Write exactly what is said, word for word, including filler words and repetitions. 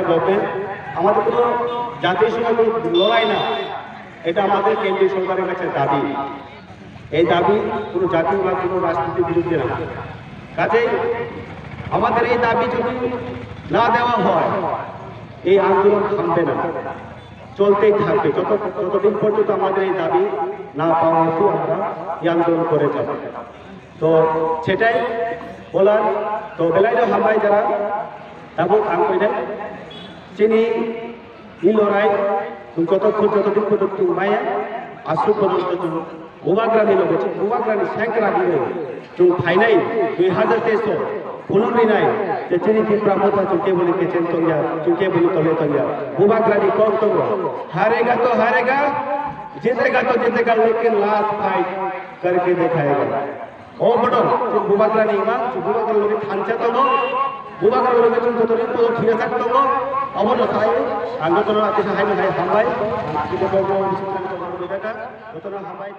গভর্নমেন্ট, আমাদের কোনো জাতির সঙ্গে কোনো লড়াই না, এটা আমাদের কেন্দ্রীয় সরকারের কাছে দাবি। এই দাবি কোনো জাতি বা কোনো রাজনীতির বিরুদ্ধে না। কাজেই আমাদের এই দাবি যদি না দেওয়া হয়, এই আন্দোলন থামবে না, চলতেই থাকবে। যত যতদিন পর্যন্ত আমাদের এই দাবি না পাওয়া অবধি আমরা এই আন্দোলন করে যাব। To setai bolar, to belai no hambai jara tabuk ang koinai chini i lorai chwng joto khun joto din khun chwng maya aswk porjonto chwng bubagrani loge chwng bubagrani sengkra bini chwng phainai dui hajar teis o phunuk rinai je chini Tipra Motha chwng keboni kecheng tongya chwng keboni tole tongya bubagrani kok tongo harega to harega jitega to jitega lekin last fight karke dikhayega. O bono chwng bubagrani ima chwng bubagra loge thansa tongo, bubagra loge chwng joto rin tongo thwiyasak tongo. Obono sai ang jotono atisa haino hai hambai. Jotono hambai.